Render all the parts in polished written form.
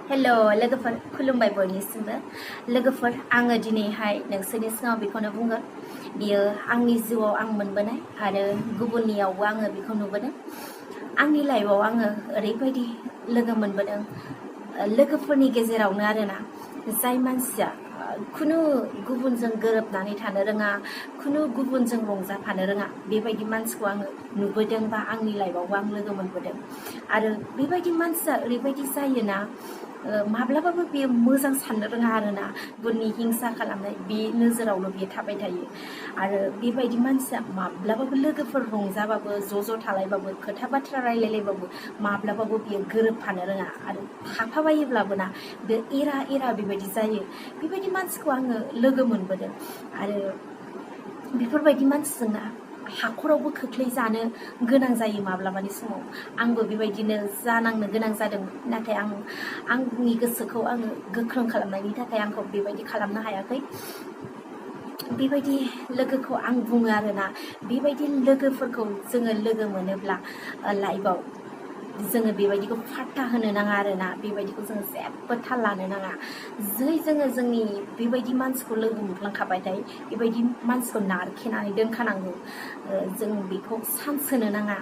hello लोगोफोर खुलुमबाय बयनिसिमबो लोगोफोर आङो दिनैहाय नोंसोरनि सिगाङाव बेखौनो बुंगोन बियो आंनि जिउआव आं मोनबोनाय आरो गुबुननियावबो आङो बेखौ नुबोदों आंनि लाइफआव आङो ओरैबायदि लोगो मोनबोदों लोगोफोरनि गेजेरावनो आरोना जाय मानसिया खुनु गुबुनजों गोरोबनानै थानो रोङा खुनु गुबुनजों रंजाफानो रोङा बेबायदि मानसिखौ आङो नुबोदों बा आंनि लाइफआवबो आं लोगो मोनबोदों आरो बेबायदि मानसिया ओरैबायदि जायोना माब्लाबाबो बेयो मोजां साननो रोङा आरोना गुबुननि हिंसा खालामनाय बे नोजोरावल' बियो थाबाय थायो आरो बेबायदि मानसिया माब्लाबाबो लोगोफोर रंजाबाबो ज' थालायबाबो खोथा बाथ्रा रायलायलायबाबो माब्लाबाबो बियो गोरोबफानो रोङा आरो थाफाबायोब्लाबो ना बे एरा बेबायदि जायो बेबायदि मानसिखौ आङो लोगो मोनबोदों आरो बेफोरबायदि मानसिजोंना हाखरावबो खोख्लैजानो गोनां जायो माब्लाबानि समाव आंबो बेबायदिनो जानांनो गोनां जादोंमोन नाथाय आंनि गोसोखौ आङो गोख्रों खालामनायनि थाखाय आंखौ बेबायदि खालामनो हायाखै बेबायदि लोगोखौ आं बुङो आरोना बेबायदि लोगोफोरखौ जोङो लोगो मोनोब्ला लाइफआव जोङो बेबायदिखौ फाट्टा होनो नाङा आरोना बेबायदिखौ जोङो जेबो थाल लानो नाङा जै जोङो जोंनि बेबायदि मानसिखौ लोगो मोनफ्लांखाबायथाय बेबायदि मानसिखौ नारखेनानै दोनखानांगौ जों बेखौ चान्स होनो नाङा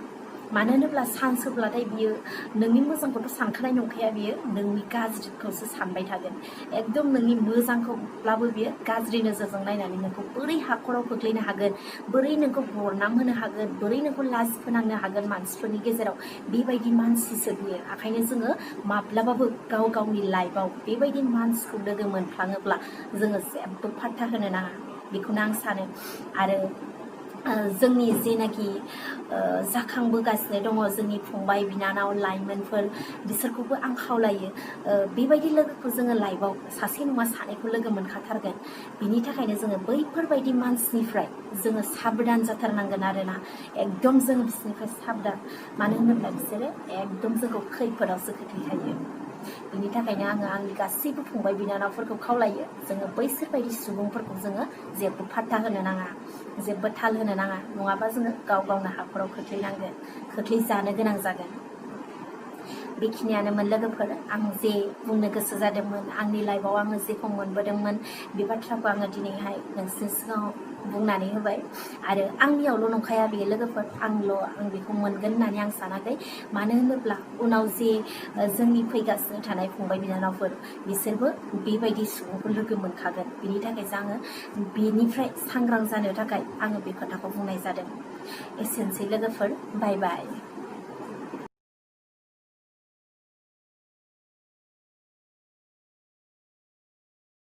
मानो होनोब्ला चान्स होब्लाथाय बियो नोंनि मोजांखौथ' सानखानाय नंखाया बियो नोंनि गाज्रिखौसो सानबाय थागोन एकदम नोंनि मोजांखौब्लाबो बियो गाज्रि नोजोरजों नायनानै नोंखौ बोरै हाखराव खोख्लैनो हागोन बोरै नोंखौ बरनाम होनो हागोन बोरै नोंखौ लाजि फोनांनो हागोन मानसिफोरनि गेजेराव बेबायदि मानसिसो बियो ओंखायनो जोङो माब्लाबाबो गावनि लाइफआव बेबायदि मानसिखौ लोगो मोनफ्लाङोब्ला जोङो जेबो फाट्टा होनो नाङा बेखौनो आं सानो आरो जोंनि जेनाखि जाखांबोगासिनो दङ जोंनि फंबाय बिनानाव लाइमोनफोर बिसोरखौबो आं खावलायो बेबायदि लोगोखौ जोङो लाइफआव सासे नङा सानैखौ लोगो मोनखाथारगोन बिनि थाखायनो जोङो बैफोरबायदि मानसिनिफ्राय जोङो साबधान जाथारनांगोन आरोना एकदम जोङो बिसोरनिफ्राय साबधान मानो होनोब्ला बिसोरो एकदम जोंखौ खैफोदावसो खोख्लैखायो बिनि थाखायनो आङो आंनि गासैबो फंबाय बिनानावफोरखौ खावलायो जोङो बैसोरबायदि सुबुंफोरखौ जोङो जेबो फाट्टा होनो नाङा जेबो थाल होनो नाङा नङाबा जोङो गावनो हाखराव खोख्लैजानो गोनां जागोन बेखिनियानोमोन लोगोफोर आं जे बुंनो गोसो जादोंमोन आंनि लाइफआव आङो जेखौ मोनबोदोंमोन बे बाथ्राखौ आङो दिनैहाय नोंसोरनि सिगाङाव बुंनानै होबाय आरो आंनियावल' नंखाया बेयो लोगोफोर आं बेखौ मोनगोन होननानै आं सानाखै मानो होनोब्ला उनाव जे जोंनि फैगासिनो थानाय फंबाय बिनानावफोर बिसोरबो बेबायदि सुबुंखौ लोगो मोनखागोन बिनि थाखायसो आङो बेनिफ्राय सांग्रां जानो थाखाय आङो बे खोथाखौ बुंनाय जादों एसेनोसै लोगोफोर बाय बाय